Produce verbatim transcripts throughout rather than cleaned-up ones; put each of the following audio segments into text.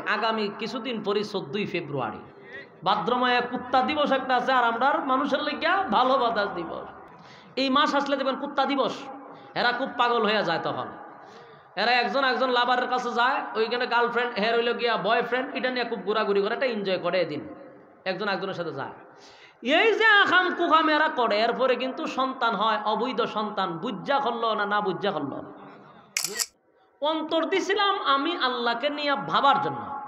আগামী কিছুদিন পরই চোদ্দই ফেব্রুয়ারি। ভাদ্র মাসে কুত্তা দিবস একটা আছে, আর আমরার মানুষের লাগিয়া ভালোবাসার দিবস। এই মাস আসলে দেখবেন কুত্তা দিবস, এরা খুব পাগল হইয়া যায় তখন। এরা একজন একজন লাভারের কাছে যায়, ওইখানে গার্লফ্রেন্ড, হের হইল গিয়া বয়ফ্রেন্ড, এটা নিয়ে খুব ঘোরাঘুরি করে, এটা এনজয় করে এদিন, একজন একজনের সাথে যায়। এই যে আকাম কুকাম এরা করে, এরপরে কিন্তু সন্তান হয়, অবৈধ সন্তান, বুঝা করলো না, না বুঝা করলো। অন্তর দিছিলাম আমি আল্লাহকে নিয়ে ভাবার জন্য।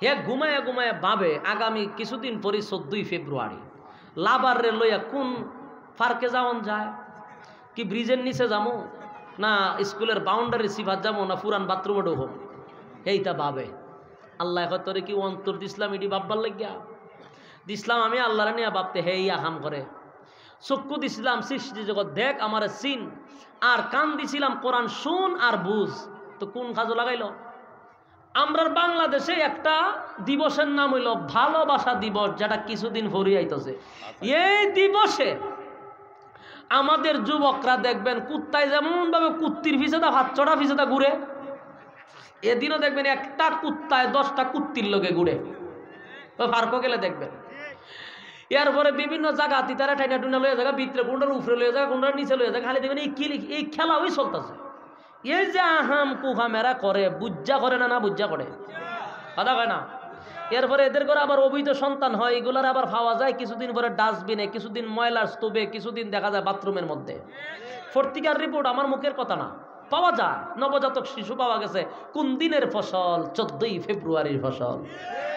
হে ঘুমাইয়া ঘুমাইয়া ভাবে, আগামী কিছুদিন পরই চোদ্দই ফেব্রুয়ারি, লাভাররে লইয়া কোন পার্কে যাওন যায়, কি ব্রিজের নিচে যামু, না স্কুলের বাউন্ডারি সিফাত যামু, না পুরান বাথরুমে ঢুকমু। হেইটা ভাবে। আল্লাহ কয়, তোরে কি অন্তর দিছিলাম এটি ভাববার লাগিয়া? দিছিলাম আমি আল্লাহরে নিয়ে ভাবতে, হে এই আকাম করে। চক্ষু দিছিলাম সৃষ্টি জগৎ দেখ, আমারে চিন, আর কান দিছিলাম কোরআন শুন আর বুঝ। তো কোন কাজে লাগাইলো? আমরার বাংলাদেশে একটা দিবসের নাম হইল ভালোবাসা দিবস, যেটা কিছুদিন পরই আইতাছে। এই দিবসে আমাদের যুবকরা দেখবেন, কুত্তায় যেমন ভাবে কুত্তির পিছে দা, হাত চড়া পিছে দা ঘুরে, এদিনও দেখবেন একটা কুত্তায় দশটা কুত্তির লগে ঘুরে। ওই পার্কও গেলে দেখবেন। এরপরে বিভিন্ন জায়গা তিতারা টাইনা টুনা লইয়া জায়গা ভিতরে, কোনটার উপরে লইয়া জায়গা, কোনটার নিচে লইয়া জায়গা, খালি দেখবেন এই কিলি, এই খেলা ওই চলতেছে। এই যে আকাম কুকাম এরা করে, বুঝা করে না, না বুঝা করে? কথা কয় না। এরপরে এদের ঘরে আবার অবৈধ সন্তান হয়, এগুলার আবার পাওয়া যায় কিছুদিন পরে ডাস্টবিনে, কিছুদিন ময়লার স্তূপে, কিছুদিন দেখা যায় বাথরুমের মধ্যে। পত্রিকার রিপোর্ট, আমার মুখের কথা না, পাওয়া যায়। নবজাতক শিশু পাওয়া গেছে। কোন দিনের ফসল? চোদ্দই ফেব্রুয়ারির ফসল।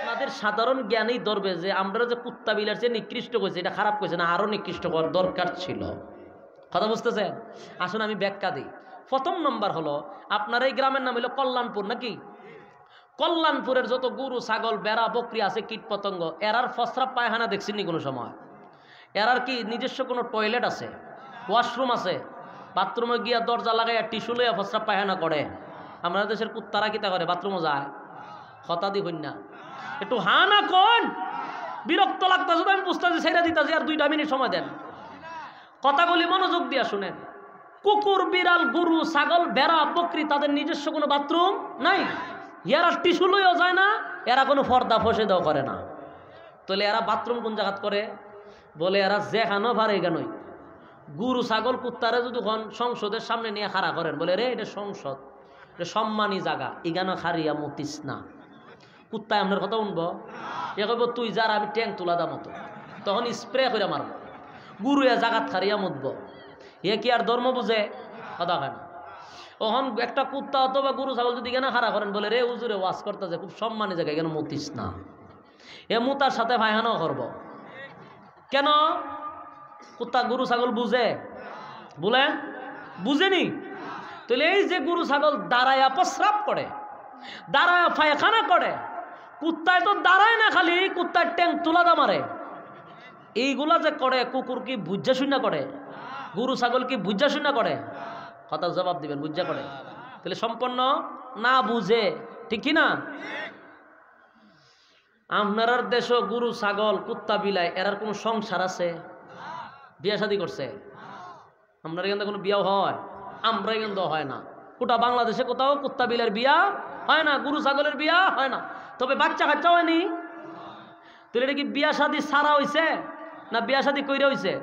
আমাদের সাধারণ জ্ঞানেই ধরবে যে আমরা যে কুত্তা বিলার চেয়ে নিকৃষ্ট কইছে, এটা খারাপ কইছে না, আরো নিকৃষ্ট করার দরকার ছিল। কথা বুঝতেছেন? আসুন আমি ব্যাখ্যা দিই। প্রথম নম্বর হলো, আপনার এই গ্রামের নাম হইলো কল্যাণপুর নাকি? কল্যাণপুরের যত গরু, ছাগল, বেড়া, বকরি আছে, কীট পতঙ্গ, এরার ফসরা পায়খানা দেখছেন নি কোনো সময়? এরার কি নিজস্ব কোনো টয়লেট আছে, ওয়াশরুম আছে? বাথরুমে গিয়া দরজা লাগাইয়া টিস্যু লইয়া ফসরা পায়খানা করে? আমরা দেশের কুত্তারা কিতা করে, বাথরুমে যায়? কথা দি হইন না, একটু হা না কোন? বিরক্ত লাগতাছে তো, আমি বুঝতাছি, ছেড়ে দিতাছি, আর দুইটা মিনিট সময় দেন। কথাগুলি মনোযোগ দিয়া শুনেন। কুকুর, বিড়াল, গরু, ছাগল, বেড়া, বকরি, তাদের নিজস্ব কোনো বাথরুম নাই। এরা টিস্যু লইয়াও যায় না, এরা কোনো পর্দা ফসে দেওয়া করে না। তাহলে এরা বাথরুম কোন জায়গাত করে? বলে এরা যেখানো পারে এখানোই। গরু, ছাগল, কুত্তারে যদি কোন সংসদের সামনে নিয়ে খাড়া করেন, বলে, "রে, এটা সংসদ, এটা সম্মানী জায়গা, এখানো খাড়িয়া মুতিস না।" কুত্তায় আপনার কথা শুনবো? এ কইব, "তুই যার, আমি ট্যাং তুলা দাম মতো।" তখন স্প্রে করে মারবো। গুরু এ জাগাত খারিয়া মুতবো। এ কি আর ধর্ম বুঝে? কথা হয় না। অখন একটা কুত্তা অথবা গরু ছাগল যদি কেনা খাড়া করেন, বলে, "রে, হুজুরে ওয়াজ করতেছে, খুব সম্মানী জায়গা, এখানে মুতিস না।" এ মুতার সাথে পায়খানাও করবো। কেন? কুত্তা গরু ছাগল বুঝে? বলে, বুঝেনি? তাহলে এই যে গরু ছাগল দাঁড়ায়া প্রস্রাব করে, দাঁড়ায়া পায়খানা করে, কুত্তায় তো দাঁড়ায় না, খালি কুত্তার ট্যাং তুলা দা মারে। এইগুলা যে করে, কুকুর কি বুঝা শুনা করে? গরু ছাগল কি বুঝা শুনা করে? কথা জবাব দিবেন, বুঝা করে। তাহলে সম্পূর্ণ না বুঝে, ঠিক কি না? আপনারার দেশো গরু, ছাগল, কুত্তা, বিলাই, এরার কোনো সংসার আছে? বিয়া শাদী করছে? আপনার এখানে কোনো বিয়াও হয়? আমরা এখানে তো হয় না। গোটা বাংলাদেশে কোথাও কুত্তা, বিলাইর বিয়া হয় না, গরু, ছাগলের বিয়া হয় না। তবে বাচ্চা কাচ্চা হয়নি। তাহলে এটা কি বিয়া শাদী সারা হইছে, না বিয়া শাদী কইরা হইছে?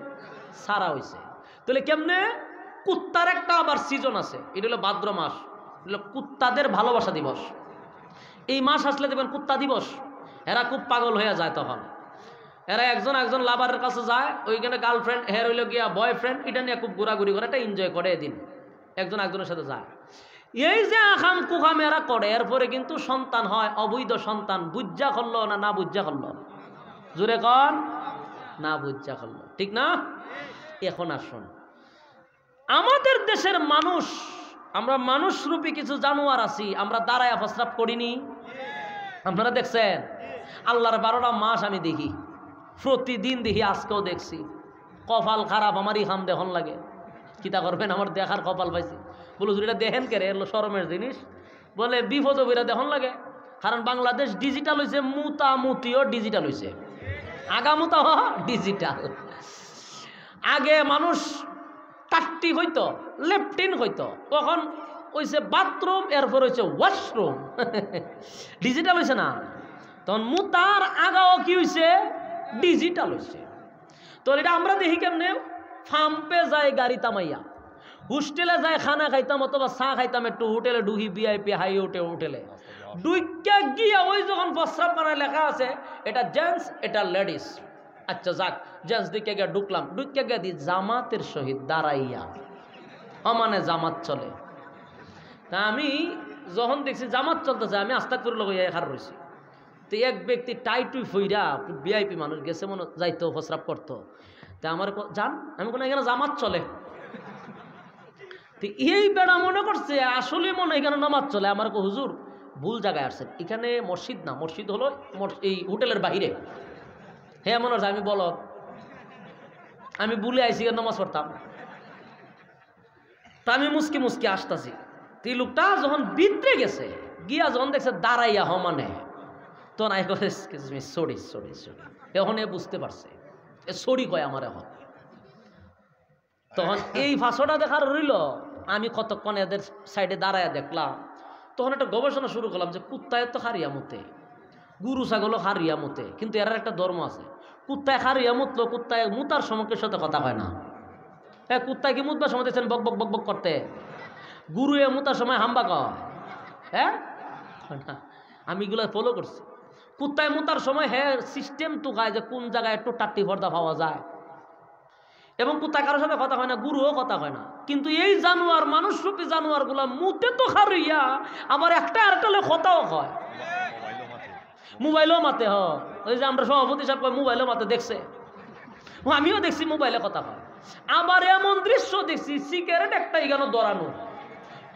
সারা হইছে। তাহলে কেমনে? কুত্তার একটা আবার সিজন আছে, এটা হলো ভাদ্র মাস, এটা হলো কুত্তাদের ভালোবাসা দিবস। এই মাস আসলে দেখবেন কুত্তা দিবস, এরা খুব পাগল হইয়া যায় তখন। এরা একজন একজন লাভারের কাছে যায়, ওইখানে গার্লফ্রেন্ড, হের হইল গিয়া বয়ফ্রেন্ড, এটা নিয়ে খুব ঘোরাঘুরি করে, এটা এনজয় করে এদিন, একজন একজনের সাথে যায়। এই যে আকাম কুকাম এরা করে, এরপরে কিন্তু সন্তান হয়, অবৈধ সন্তান, বুঝা করলো না, না বুঝা করলো? জোরে কন, না বুঝা করলো, ঠিক না? এখন আসুন, আমাদের দেশের মানুষ, আমরা মানুষরূপী কিছু জানোয়ার আছি, আমরা দাঁড়ায়া প্রস্রাব করিনি? আপনারা দেখছেন? আল্লাহর বারোটা মাস আমি দেখি, প্রতিদিন দেখি, আজকেও দেখছি। কপাল খারাপ, আমারই খাম দেখুন লাগে। কিতা করবেন, আমার দেখার কপাল পাইছি। বলে, "হুজুর, এটা দেখেন কে রে? এর শরমের জিনিস।" বলে, "বিপদ বেরা দেখুন লাগে, কারণ বাংলাদেশ ডিজিটাল হইছে, মুতামুতিও ডিজিটাল হইছে, আগামুতাও ডিজিটাল।" আগে মানুষ টাট্টি হইতো, লেপটিন হইতো, তখন অইছে বাথরুম, এরপর অইছে ওয়াশরুম। ডিজিটাল অইছে না? তখন মুতার আগাও কি অইছে? ডিজিটাল অইছে। তো এটা আমরা দেখি কেমনে? পাম্পে যায় গাড়ি থামাইয়া, হোস্টেলে যায় খানা খাইতাম অথবা চা খাইতাম, একটু হোটেলে ঢুকি, ভিআইপি হাই হোটেল, হোটেলে ঢুকিয়া গিয়া ওই যখন প্রস্রাবখানায় লেখা আছে এটা জেন্টস, এটা লেডিস, আচ্ছা যাক, জেন্টস দিকে গিয়া ঢুকলাম, ঢুকিয়া গিয়া দি জামাতের সহিত দাঁড়াইয়া, অমানে জামাত চলে। তা আমি যখন দেখছি জামাত চলতেছে, আমি আস্তাগফিরুল্লাহ কইয়া খাড়া রইছি। তো এক ব্যক্তি টাই টুই ফইরা, ভিআইপি মানুষ, গেছে মনে যাইতো, প্রস্রাব করতো। তা আমার ক-, যান, আমি কোনো এখানে জামাত চলে। তো এই বেটা মনে করছে আসলে মনে এখানে নামাজ চলে। আমার কো, "হুজুর, ভুল জায়গায় আসছেন, এখানে মসজিদ না, মসজিদ হলো মস-, এই হোটেলের বাইরে।" হে মনে হচ্ছে আমি বলো, আমি ভুলে আইছি, এখানে নামাজ পড়তাম। তা আমি মুসকি মুসকি আসতাছি। তো এই লোকটা যখন ভিতরে গেছে, গিয়া যখন দেখছে দাঁড়াইয়া হমানে, তখন আই করে, "excuse me, sorry, sorry, sorry." এখন এ বুঝতে পারছে, এ সরি কয় আমার এখন। তখন এই ফাঁসটা দেখার রইল, আমি কতক্ষণ এদের সাইডে দাঁড়াইয়া দেখলাম। তখন একটা গবেষণা শুরু করলাম যে কুত্তায় তো খারিয়া মুতে, গরু ছাগলও খারিয়া মুতে, কিন্তু এরার একটা ধর্ম আছে। কুত্তায় খারিয়া মুতলো, কুত্তায় মুতার সময় কেউ সাথে কথা কয় না। এ, কুত্তায় কি মুতবার সময় দেখছেন বক বক বক বক করতে? গরুয়ে মুতার সময় হাম্বা কয়? হ্যাঁ, কয় না। আমি এগুলা ফলো করছি। কুত্তায় মুতার সময় হে সিস্টেম তুকায় যে কোন জায়গায় একটু টাট্টি পর্দা পাওয়া যায়, এবং কুত্তায় কারোর সাথে কথা কয় না, গরুও কথা কয় না। কিন্তু এই জানোয়ার, মানুষরূপী জানোয়ারগুলা মুতে তো খারিয়া, আবার একটা আরেকটা লগে কথাও কয়। মোবাইলও মাতে, হ। ওই যে আমরা সভাপতি সাহেব কয়, "মোবাইলও মাতে, দেখছে?" ও, আমিও দেখছি মোবাইলে কথা কয়। আবার এমন দৃশ্য দেখছি, সিগারেট একটা এখানে ধরানো,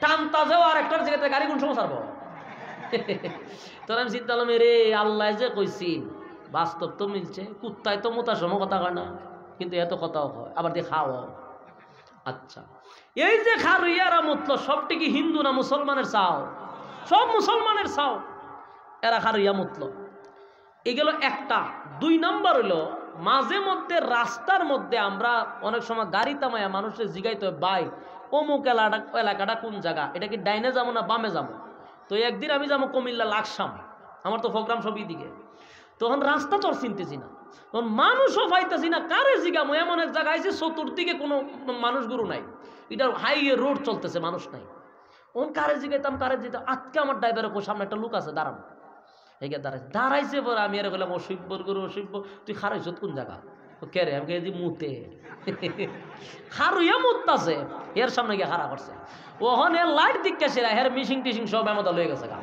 টানতাছেও আর একটার জায়গাতে গাড়ি কোন সময় ছাড়বো? তখন আমি চিন্তা করলাম, "এরে আল্লাহ যে কইছি, বাস্তব তো মিলছে, কুত্তায় তো মুতার সময় কথা কয় না, কিন্তু এত কথাও কয়, আবার দিয়ে খাওয়াও।" আচ্ছা, এই যে খারুইয়ারা মুতলো, সবটি কি হিন্দু না মুসলমানের চাও? সব মুসলমানের চাও। এরা খারুইয়া মুতলো, এই গেল একটা। দুই নাম্বার হইলো, মাঝে মধ্যে রাস্তার মধ্যে আমরা অনেক সময় গাড়ি থামাইয়া মানুষকে জিগাইতে হয়, "ভাই, অমুক এলাকা, এলাকাটা কোন জায়গা? এটা কি ডাইনে যাবো না বামে যাবো?" তো একদিন আমি যাবো কুমিল্লা লাকসাম, আমার তো প্রোগ্রাম সব দিকে। তখন রাস্তা তো আর চিনতেছি না, তখন মানুষও পাইতেছি না, কারে জিগামো? এমন এক জায়গা আইছি, চতুর্দিকে কোনো মানুষ গরু নাই, এটা হাইওয়ে রোড চলতেছে, মানুষ নাই। অন কারে জিগাইতাম, কারে জিগাইতাম, আজকে আমার ড্রাইভারে কো, "সামনে একটা লোক আছে, দাঁড়ান।" এই গিয়া দাঁড়াইছে, দাঁড়াইছে পরে আমি এরে কইলাম, "অসভ্যর গরু, অসভ্য, তুই খাড়াইছত কোন জায়গা?" ও, "কে রে?" আমি কই, "এই যে মুতে।" খারুইয়া মুততাছে, এর সামনে গিয়া খাড়া করছে। ওখানে লাইট দিকে সেরা, হের মিশিং টিশিং সব এমতা লয়ে গেছে গা।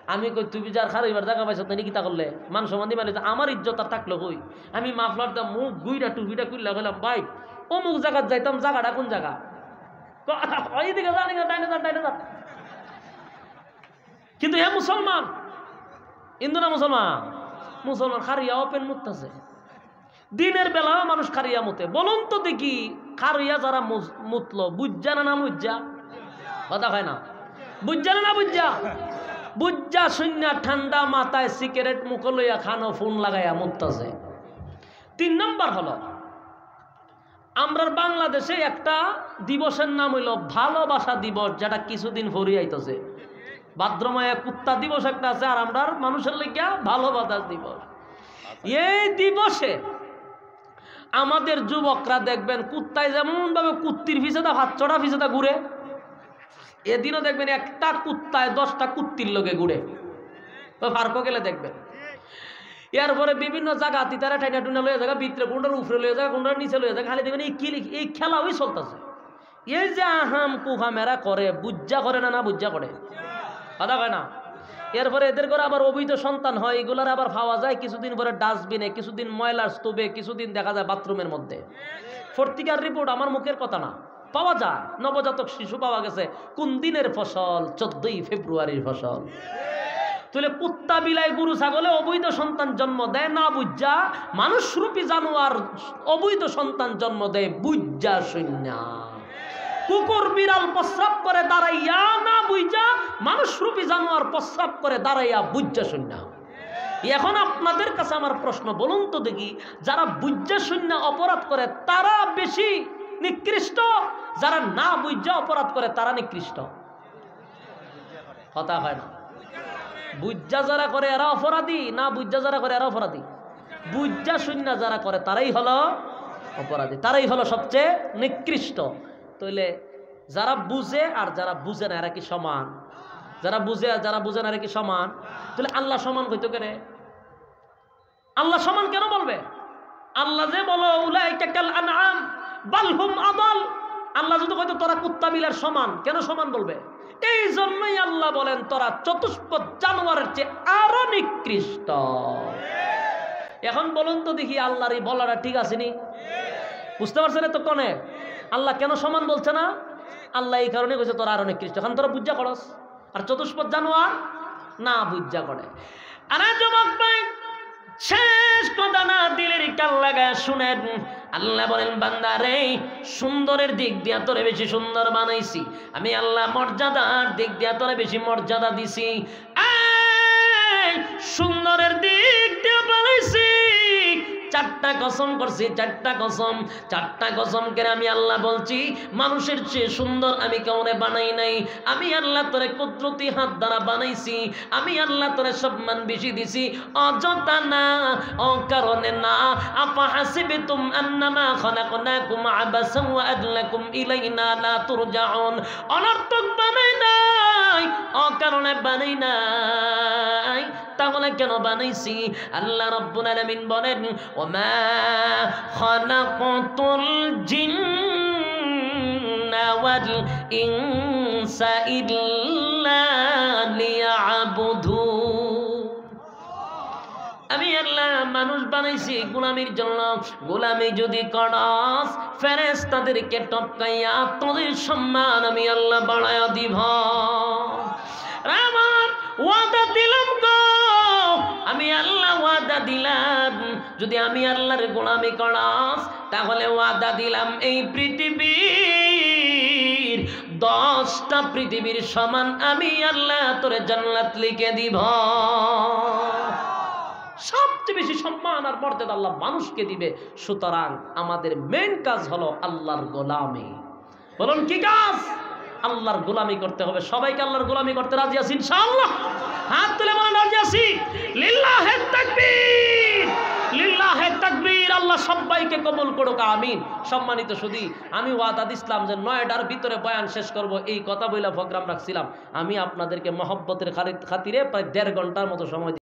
আমি কই, "তুই যার খারুইবার জায়গা পাইছত না, কিতা করলে? মান সম্মান দিবা না, আমার ইজ্জত আর থাকলো কই?" আমি মাফলার দা মুখ গুইরা টুপিটা খুললা কইলাম, "ভাই, অমুক জায়গাত যাইতাম, জায়গাটা কোন জায়গা?" ক-, "এইদিকে যা, এইদিকে যা, ডাইনে যা, ডাইনে যা।" কিন্তু হে মুসলমান, হিন্দু না মুসলমান? মুসলমান। খারিয়া ওপেন মুততাছে। দিনের বেলাও মানুষ খারিয়া মুতে। বলুন তো দেখি, খারিয়া যারা মুজ-, মুতলো, বুঝা না, না বুঝা? কথা হয় না। বুঝা না, না বুঝা? বুঝা শুনিয়া ঠান্ডা মাথায় সিগারেট মুখো লইয়া খানো ফোন লাগাইয়া মুততাছে। তিন নম্বর হলো, আমরার বাংলাদেশে একটা দিবসের নাম হইল ভালোবাসা দিবস, যেটা কিছুদিন পরে আইতাছে। ভাদ্র মাসে কুত্তা দিবস একটা আছে, আর আমরার মানুষের লাগিয়া ভালোবাসা দিবস। এই দিবসে আমাদের যুবকরা দেখবেন, কুত্তায় যেমন ভাবে কুত্তির পিছে দা, পাঁচ ছটা পিছে দা ঘুরে, এদিনও দেখবেন একটা কুত্তায় দশটা কুত্তির লগে ঘুরে। ওই পার্কও গেলে দেখবেন। এরপরে বিভিন্ন জায়গা তিতারা টাইনা টুনা লইয়া জায়গা ভিতরে, কোনটার উপরে লইয়া জায়গা, কোনটার নিচে লইয়া জায়গা, খালি দেখবেন এই কিলি, এই খেলা ওই চলতেছে। এই যে আহাম কুফা মেরা করে, বুঝা করে না, না বুঝা করে? কথা কয় না। এরপরে এদের ঘরে আবার অবৈধ সন্তান হয়, এগুলার আবার পাওয়া যায় কিছুদিন পরে ডাস্টবিনে, কিছুদিন ময়লার স্তূপে, কিছুদিন দেখা যায় বাথরুমের মধ্যে। পত্রিকার রিপোর্ট, আমার মুখের কথা না, পাওয়া যায়। নবজাতক শিশু পাওয়া গেছে কোন দিনের ফসল? চোদ্দই ফেব্রুয়ারির ফসল। তাহলে কুত্তা, বিলাই, গরু, ছাগলে অবৈধ সন্তান জন্ম দেয় না বুঝা, মানুষরূপী জানোয়ার অবৈধ সন্তান জন্ম দেয় বুঝা শুনিয়া। কুকুর, বিড়াল প্রস্রাব করে দাঁড়াইয়া না বুঝা, মানুষরূপী জানোয়ার প্রস্রাব করে দাঁড়াইয়া বুঝা শুনিয়া। এখন আপনাদের কাছে আমার প্রশ্ন, বলুন তো দেখি, যারা বুঝা শুনিয়া অপরাধ করে, তারা বেশি নিকৃষ্ট। যারা না বুঝা অপরাধ করে, তারা নিকৃষ্ট। কথা হয় না। বুঝা যারা করে, এরা অপরাধী, না বুঝা যারা করে, এরা অপরাধী। বুঝা শুনা যারা করে, তারাই হলো অপরাধী, তারাই হলো সবচেয়ে নিকৃষ্ট। তাইলে যারা বুঝে আর যারা বুঝে না, এরা কি সমান? যারা বুঝে আর যারা বুঝে না, এরা কি সমান? তাইলে আল্লাহ সমান কইতো কেনে? আল্লাহ সমান কেন বলবে? আল্লাহ যে বলো, "উলাইকা কাল আনআম বাল হুম আদাল।" আল্লাহ যদি কইতো, "তোরা কুত্তা বিলার সমান", কেন সমান বলবে? এই জন্যই আল্লাহ বলেন, "তোরা চতুষ্পদ জানোয়ারের চেয়ে আরো নিকৃষ্ট।" এখন বলুন তো দেখি, আল্লাহর এই বলাটা ঠিক আছে নি? বুঝতে পারছেন এতক্ষণে? আল্লাহ কেন সমান বলছে না? আল্লাহ এই কারণে কইছে, "তোরা আরো নিকৃষ্ট", কারণ তোরা বুঝা করস। আর চতুষ্পদ জানোয়ার না বুঝা করে। আরে যুবক ভাই, শেষ কথা না দিলের কান লাগায় শুনেন। আল্লাহ বলেন, "বান্দা রে, সুন্দরের দিক দিয়া তোরে বেশি সুন্দর বানাইছি। আমি আল্লাহ মর্যাদার দিক দিয়া তোরে বেশি মর্যাদা দিছি। এই সুন্দরের দিক দিয়া বানাইছি। চারটা কসম করছি, চারটা কসম।" চারটা কসম করে আমি আল্লাহ বলছি, মানুষের চেয়ে সুন্দর আমি কাউরে বানাই নাই। আমি আল্লাহ তোরে কুদরতি হাত দ্বারা বানাইছি, আমি আল্লাহ তোরে সম্মান বেশি দিছি, অযথা না, অকারণে না। আফাহাসিবতুম আন্নামা খালাকনাকুম আবাসান ওয়া আন্নাকুম ইলাইনা লা তুরজাউন। অনর্থক বানাই নাই, অকারণে বানাই নাই। তাহলে কেন বানাইছি? আল্লাহ রাব্বুল আলামিন বলেন, "ওয়া মা খালাকতুল জিন্না ওয়াল ইনসা ইল্লা লিয়াবুদুন।" আমি আল্লাহ মানুষ বানাইছি গোলামির জন্য। গোলামি যদি করস, ফেরেশতাদেরকে টপকাইয়া তোদের সম্মান আমি আল্লাহ বাড়াইয়া দিব। আমার ওয়াদা দিলাম গো, আমি আল্লাহ ওয়াদা দিলাম, যদি আমি আল্লাহর গোলামি করস, তাহলে ওয়াদা দিলাম এই পৃথিবীর দশটা পৃথিবীর সমান আমি আল্লাহ তোরে জান্নাত লিখে দিব। সবচেয়ে বেশি সম্মান আর মর্যাদা আল্লাহ মানুষকে দিবে। সুতরাং আমাদের মেইন কাজ হলো আল্লাহর গোলামি। বলুন, কি কাজ? আল্লাহর গোলামি করতে হবে। সবাইকে আল্লাহর গোলামি করতে রাজি আছি ইনশাআল্লাহ? হাত তুলে বলেন, রাজি আছি। লিল্লাহে তাকবীর, লিল্লাহে তাকবীর। আল্লাহ সবাইকে কবুল করুক, আমিন। সম্মানিত সুধী, আমি ওয়াদা দিছিলাম যে নয়টার ভিতরে বয়ান শেষ করব, এই কথা বইলা প্রোগ্রাম রাখছিলাম। আমি আপনাদেরকে মহব্বতের খালি-, খাতিরে প্রায় দেড় ঘন্টার মতো সময়